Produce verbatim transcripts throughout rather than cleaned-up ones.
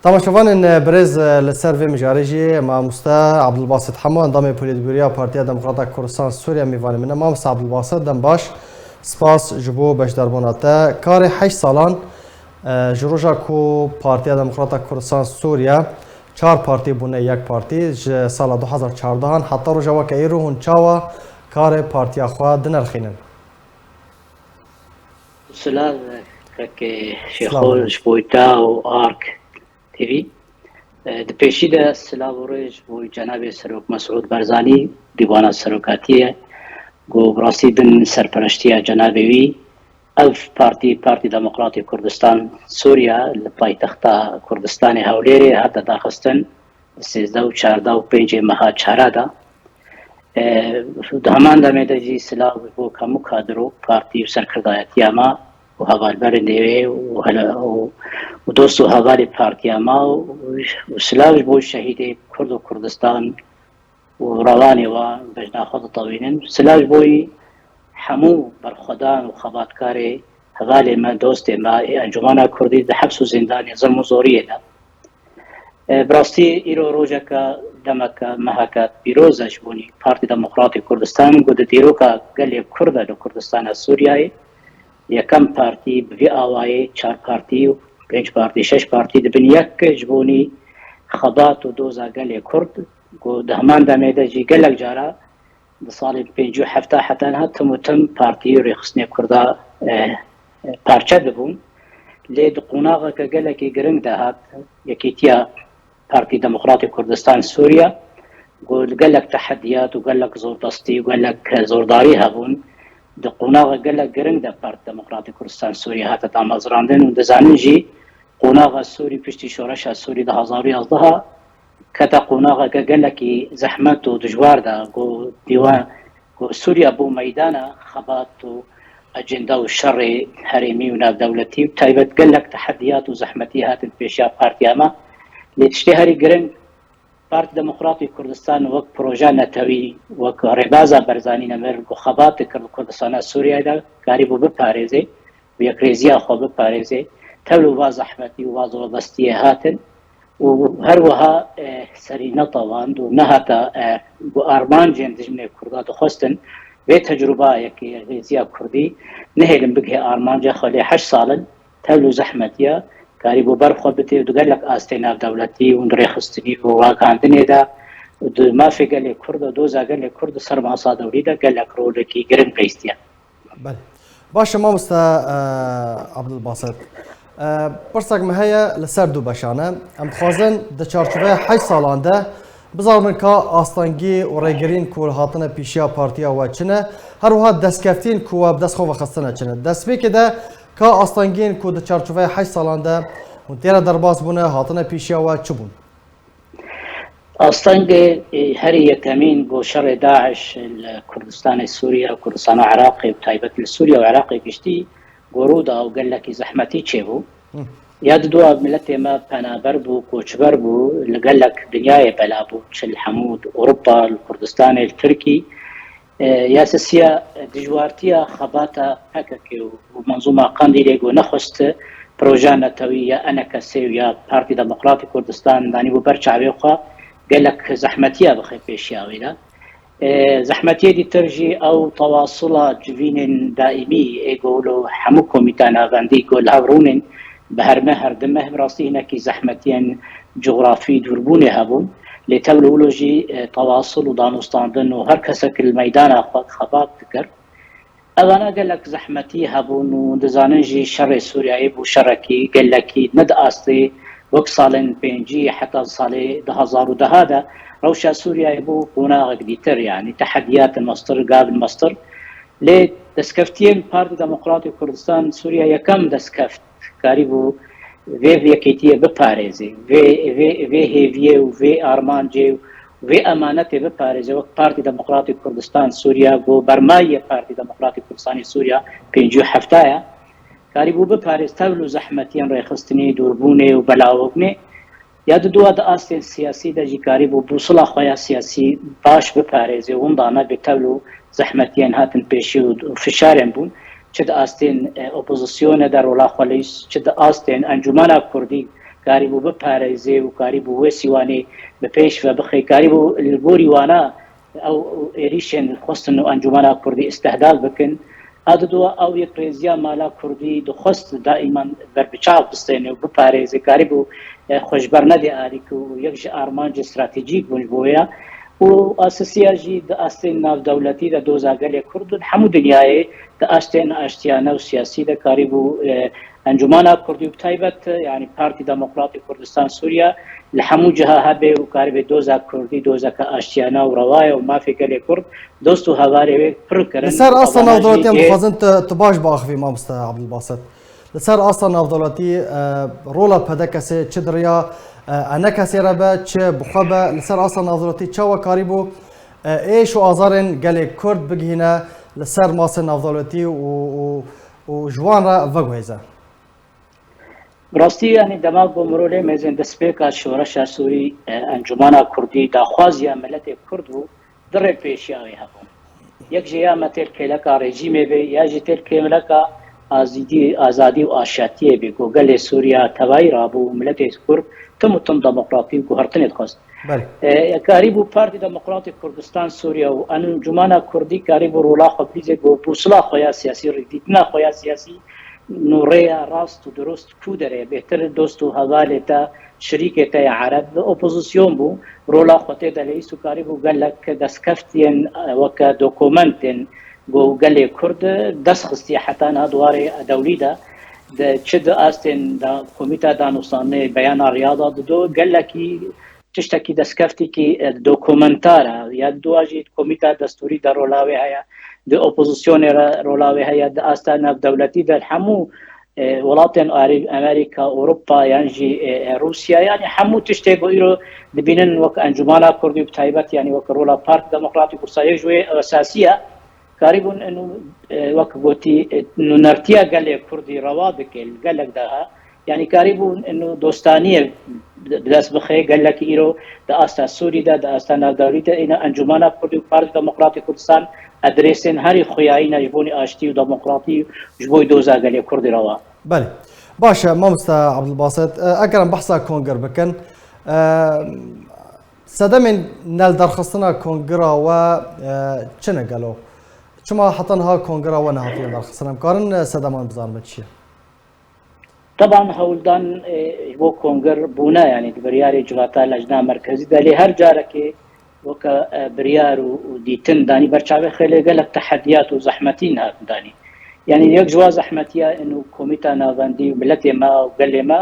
Temaşevanên birêz, li ser vê mijarê jî mamoste Abdulbasit Hemo, endamê Polîtbûroya Partiya Demokrata Kurdistan Sûriye, mêvanê min e. Mamoste Abdulbasit, dem baş, spas ji bo beşdarbûna te. Karê heşt salan, e, ji roja ku Partiya Demokrata Kurdistan Sûriye çar partî bûne yek partî, ji sala du hezar çardehan heta roja weke îro, hûn çawa karê partiya xwe dinirxînin? Silav, kekê Şêxol, ji bo te û Ark T V. E, di pêşî de silav û rêz ji bo cenabê Serok Mesûd Barzanî, Dîwana Serokatiyê, ku bi rastî bin serpereştiya cenabê wî, ev partî, Partî Demokratî Kurdistan Sûriye, li paytexta Kurdistanê Hewlêrê hate daxistin, sêzdeh û çardeh û pêncê meha çara de. E, di heman demê de jî silav ji bo hemû kadro, partî û serkirdayetiya me û hevalberên wê û hele-, û, û dost û hevalê partiya me û, û silav ji bo şehîdê Kurd û Kurdistan û rewanê wan bejna xwe ditewînin. Silav ji bo hemû berxwedan û xebatkarê, hevalê me, dostê me ê Encûmena Kurdî di heps û zîndanê, zilm û zoriyê de. E, bi rastî îro rojeke, demeke, meheke pîroz e ji bo Partî Demokratî Kurdistan, ku di dîroka gelê Kurd de li Kurdistana Sûriyeyê yekem partî bi vî awayî, çar partî û pênc partî, şeş partî dibin yek ji bo xebat û doza gelê Kurd, ku di heman demê de jî gelek cara di salên pêncî û hefta heta niha tim û tim partî û rêxistinê Kurda, e, e, parçe dibûn. Lê di qonaxeke gelekî giring de hat Yekîtiya Partî Demokratî Kurdistan Sûriye, ku li gelek tehediyat û gelek zordestî û gelek zordarî hebûn, di qonaxa gelek giring de Partî Demokratî Kurdistan Sûriye hate damezrandin û dizanin jî qonaxa Sûrî piştî şoreşa Sûrî du hezar û yazdeha kete qonaxeke gelekî zehmet û dijwar de, ku dîwan, ku Sûriye bû meydana xebat û ecenda û şerê herêmî û navdewletî û taybet gelek tehediyat û zehmetî hatin pêşiya partiya me. Lê tiştê herî giring, Partî Demokratî Kurdistan wek proje netewî, wek rêbaza Barzanî nemir ku xebat dikir li Kurdistana Sûriyeyê de, karîbû biparêzê û yekrêziya xwe biparêzê, tevlî va zehmetî û va zordestiyê hatin û her wiha, e, serî netewand û nehata, e, ku armancên dijminê Kurda dixwestin, vê tecrûba yekê rêziya Kurdî nehêlin bigihê armanca xwe, lê heşt sal in tevlî zehmetiya, karîbû ber xwe bidê û di gelek astê navdewletî û di rêxistinî û ragihandinê de û di mafê gelê Kurd û doza gelê Kurd di ser masa dewrî de gelek rolekî giring bihîstiye. Belê. Baş e, mamoste, e, Abdulbasit. E, pirsek me heye li ser du beşan e. Em dixwazin di çarçoveya heşt salan de bizanin ka astengî û rêgiriyên ku hatine pêşiya partiya we çi ne, her wiha destkeftiyên ku we bi dest xwe vexistine çi ne. Destpêkê de ka astengiyên ku di çarçoveya heşt salan de hûn tê re derbas bûne, hatine pêşiya we çi bûn? Astengê, e, herî yekemîn ku şerê DAIŞ li Kurdistanê Sûriye û Kurdistana Iraqê, bi taybet li Sûriye û Iraqê giştî, ku rû da û gelekî zehmetî çêbû. Hı. Ya di dua miletê me penaber bû, koçber bû, li gelek dinyayê bela bû, çi li hemû Ewropa, li Kurdistanê, li Tirkî. E, ya sisiya dijwartiya xebata P K K û, û menzûma Qendîlê ku nexwest proja netewî ya E N K S û ya Partî Demokratî Kurdistan danîbû ber çavê xwe, gelek zehmetiya bixe pêşiya wê de. E, zehmetiyê dîtir jî ew tewasula civînên daîmî ê ku li hemû komîta navendî ku li hev rûnin, bi her meh, her du meh, bi rastî hinekî zehmetiyên cografî dûrbûnê hebûn. Lê tevlî wilo jî, e, tewasil û danûstandin û her kesek li meydana xwe xebat dikir. Evana gelek zehmetî hebûn û dizanin jî şerê Sûriyeyê bû şerekî gelekî ne di astê wek salên pêncî heta salê du hezar û deha de rewşa Sûriyeyê bû qonaxek dîtir, yanî tehediyat mestir, gavin mestir. Lê destkeftiyên Partî Demokratî Kurdistan Sûriye yekem destkeft karîbû vê yekîtiyê biparêzê, vê, vê, vê hêviyê û vê armancê û vê emanetê biparêze wek Partî Demokratî Kurdistan Sûriye, ku bermayî Partî Demokratî Kurdistanê Sûriye pêncî û heft ya. Karîbû biparêz tevl û zehmetiyên rêxistinê, dûrbûnê û belawibûnê. Ya di dua di astên siyasî de jî karîbû bûsila xwe ya siyasî baş biparêze û windana bê tevl û zehmetiyên hatin pêşî û, û fişarên bûn. Çi di astên, e, opozisyonê de rola xwe leyîst, çi di astên Encûmena Kurdî karîbû biparêzê û karîbû wê sîwanê bi pêş ve bixê, karîbû li gorî wana ew êrîşên xwestin û Encûmena Kurdî îstihdaf bikin. A didoa ew yek rêziya mala Kurdî dixwest daîman berbiçav bistêne û biparêze, karîbû, e, xwe ji ber nedê alî ku yek ji armancê stratejîk bûn ji bo ya. Û asisiya jî di astên navdewletî de doza gelê Kurd û di hemû dinyayê di astên aştiyane û siyasî de karîbû, e, Encûmana Kurdî û bi taybet, yanî Partî Demokratî Kurdistan Sûriye li hemû ciha hebe û karibê doza Kurdî, dozeke aştiyane û rewa ye û mafê gelê Kurd, dost û hevalê wê pir kirin. Li ser asta navdewletî em dixwazin tu, tu baş biaxivî, mamoste Abdulbasit. Li ser asta navdewletî, e, rola P D K'ê çi di riya, e, ENKS'ê re be, çi bi xwe be, li ser asta navdewletî çawa karîbû, e, êş û azarên gelê Kurd bigihîne li ser masê navdewletî û, û, û ji wan re veguhêze? Bi rastî, yanî dema ku mirov lê mêzên destpêka şoreşa Sûrî, e, Encûmana Kurdî, daxwaziya miletê Kurd bû, du rê pêşiya wê hebûn. Yek jê ya me têr kêleka rejîmê bê, ya jî têr kêleka azîdî, azadî û aşatiyê bê ku gelê Sûriya tevayî rabû û miletê Kurd tim û tim demokratî û guhertinê dixwest. Belê. E, karîbû Partî Demokratî Kurdistan Sûriye û Encûmana Kurdî karîbû rola xwe bilîze ku bûsila xwe ya siyasî, rêdîtina xwe ya siyasî, nû rêya rast û dirust ku derê bêhtir dost û hevalê te, şirîkê te ya ereb bi opozîsyon bû, rola xwe tê de leyîst û karîbû gelek destkeftiyên, e, weke dokumentên ku gelê Kurd dest xistiye heta niha di warê dewlî de, de çi di astên da, Komîta Danûstandinê beyana Riyada dido, gelekî tiştekî destkeftîkî, e, dokumentar e. Ya di dua jî di Komîta Destûrî de rola wê heye, di opozîsyonê re rola wê heye, di asta navdewletî de hemû, e, welatên Arî-, Amerîka, Ewropa yan jî, e, e, Rûsya, yanî hemû tiştê ku îro dibînin wek Encûmana Kurdî bi taybet, yanî wek rola Partî Demokratî Kurdistan yek ji wê esasî ye. Karîbûn eno, e, wek gotî, e, nûnertiya gelê Kurdî rewa bike li gelek daha. Yanî karîbûn eno dostaniyê bi dest bixe, gelek îro di asta Sûrî de, di asta navdewlî de, îna Encûmana Kurdî û Partî Demokratî Kurdistan adresên herî xuyayî ne ji bonî aştî û demokratî, ji bo doza gelê Kurdî rewa. Belê. Baş e, mamoste Abdulbasit, e, eger em behsa kongir bikin, e, sedemên nelidarxistina kongira we, e, çi ne gelo? Çima heta niha kongira we nehatiye lidarxistin? Em karin, e, sedeman bizanibin çi ye? Teban hewldan, e, ji bo kongir bûne, yanî di biryarê civata Lejna Merkezî de, lê her carekê weke, e, biryar û, û dîtin danî ber çavê xwe, lê gelek tehediyat û zehmetî hatin danî. Yanî yek ji wan zehmetiya ên û Komîta Navendî û miletê me û gelê me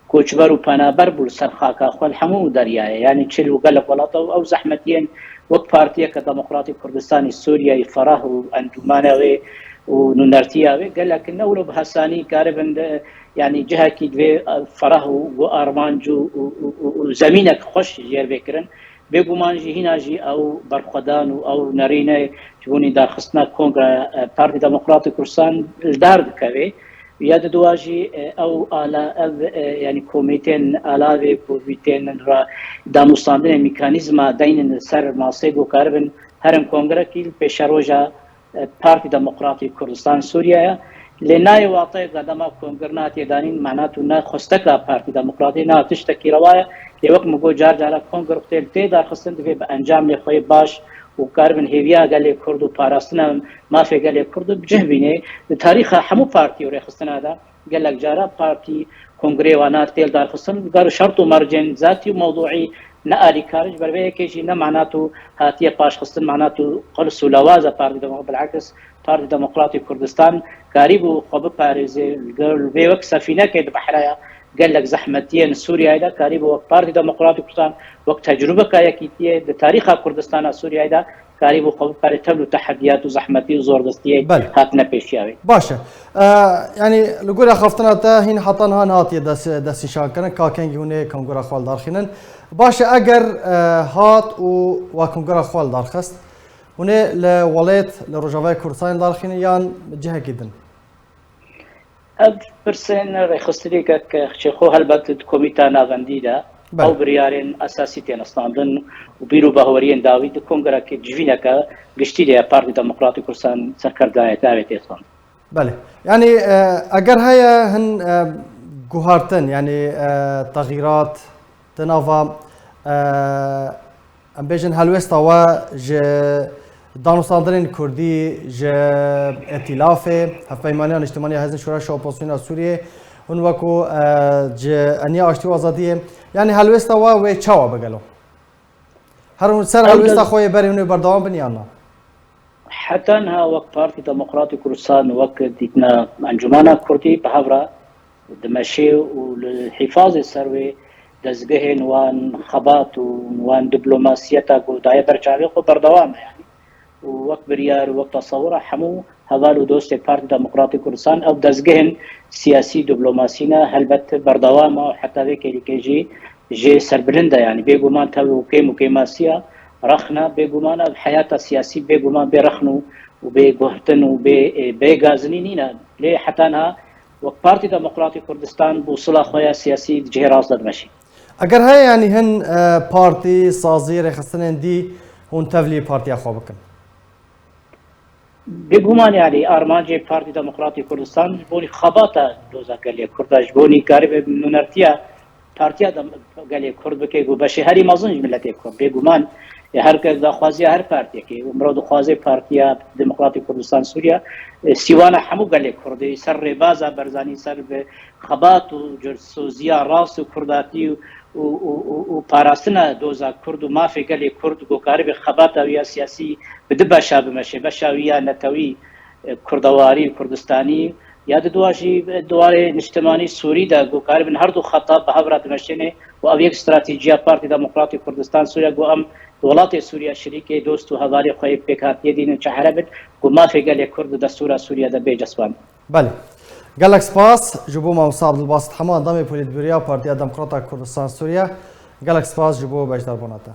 koçber û penaber bû li ser xaka xwe li hemû deryayê. Yanî çil û gelek welata û ew zehmetiyên wek Partiyeke Demokratî Kurdistanî Sûriyeyê, Ferah û encûmana wê û nûnertiya wê gelek ne wilo bi hesanî karibin de, yanî cihekî divê, e, ferah û gu armanc û, û, û, û, û zemînek xweş jêr bê kirin. Bêguman jî hîna jî ew berxwedan û ew nerîne ji bo nîdarxistina Kongra, e, Partî Demokratî Kurdistan li dar dikeve. Ya di dua jî, e, ew ala, ev, e, yanî komîtên alavê ku vî tên ra danûstandinê mekanîzma deynin li ser masê ku karibin herin kongrekî li pêşeroja, e, Partî Demokratî Kurdistan Sûriye ye. Lê nayê wateyê ku dema kongir nehatiye danîn, mena tu ne xwesteka Partî Demokratî, ne tiştekî rewa ye. Lê wek min got, car cara kongir wextê li tê darxistin divê bi encamê xwe yê baş û karibin hêviya gelê Kurd û parastina mafê gelê Kurd bi cih bînê. Di tarîxa hemû partî û rêxistina de gelek cara partî kongrê wana tê li darxistin, ger şert û mercên zatî û mewduî ne alîkar in, ji ber vê yekê jî ne mena tu hatiye paşxistin, mena tu qirs û lewaz e Partî Demo-, bil'eks Partî Demokratî Kurdistan karîbû xwe biparêze, li vê wek sefînekê di behraya gelek zehmetiyên Sûriyeyê de karîbû wek Partî Demokratî Kurdistan, wek tecrubeka yekîtiyê di tarîxa Kurdistana Sûriyeyê de karîbû xwe bipare tevl û tehediyat û zehmetî û zordestiyê Belê. hatine pêşiya wê. Baş e. E, yanî li gorî axaftina te hîn heta niha nehatiye dest, destnîşankirin ka kengî hûn ê kongora xwe li dar xînin. Baş e, eger, e, hat û we kongora xwe li dar xist, hûn ê li welêt, li Rojavayê Kurdistanê li dar xînin yan cihekî din? Ev pirsên rêxistinê ke, ke çêxo helbet di Komîta Navendî de Belê. ew biryarên esasî têne standin û bîr û baweriyên dawî di kongrekê civîneke giştî de ya Partî Demokratî Kurdistan serkerdayeta wê tê standin. Belê. Yanî, e, eger heye hin, e, guhartin, yanî, e, texîrat di nava, e, em bêjin helwêsta we ji danûstandinên Kurdî, ji îtîlafê, Hevpeymaniya Niştimaniya Hêzên Şoreşa Opozisyona Sûriyê, hûn wekû, e, Cihaniya Aştî û Azadiyê, yanî helwêsta we wê çawa be gelo? Her hûn ser Em helwêsta de- xwe yê berê hûn ê berdewam bin yan na? Heta niha wek Partî Demokratî Kurdistan, wek dîtina Encûmena Kurdî bi hev re dimeşê û li hîfazê ser wê dezgehên wan xebat û wan diplomasiyeta ku daye ber çavê xwe berdewam e, yanî. Û wek biryar û wek tesewira hemû heval û dostê Partî Demokratî Kurdistan, ew dezgehên siyasî diplomasî ne, helbet berdewam e û heta vê kêlîkê jî jê serbilind e, yanî bêguman tev û kêm û kêmasiya rexne, bêguman ev heyata siyasî bêguman bê rexn û, û bê guhtin û bê, e, bê gazinî nîne. Lê heta niha wek Partî Demokratî Kurdistan bûsula xwe ya siyasî di cihê rast de dimeşî. Eger heye, yanî hin, e, partî, sazî, rêxistinên dî hûn tevlî partiya xwe bikin? Bêguman, yanî armancê Partî Demokratî Kurdistan ji bonî xebata doza gelê Kurd e, ji bonî karibê nûnertiya partiya dem-, gelê Kurd bike ku beşê herî mezin ji miletê Kurd. Bêguman, e, her kes daxwaziya her partiyekê û mirov dixwaze Partiya Demokratî Kurdistan Sûriya, e, sîwana hemû gelê Kurdî ser rêbaza Barzanî, ser bi xebat û cursûziya rast û kurdatî û, û, û, û, û parastina doza Kurd û mafê gelê Kurd ku karibe xebata wî ya siyasî bi du beşa bimeşe, beşa wî ya netewî, e, kurdewarî û kurdistanî, ya di dua jî di warê niştimanî Sûrî de ku karibin her du xeta bi hev re dimeşêne û ev yek stratejiya Partî Demokratî Kurdistan Sûriye ku em di welatê Sûriye şirîkê dost û hevalê xwe yê pêkhatiyê dînin çehre bin ku mafê gelê Kurd di destûra Sûriye de bê cespan. Belê. Gelek spas ji bo Mamosta Abdulbasit Hema, endamê polîtbûroya Partiya Demokrata Kurdistan Sûriye. Gelek spas ji bo beşdarbûna te.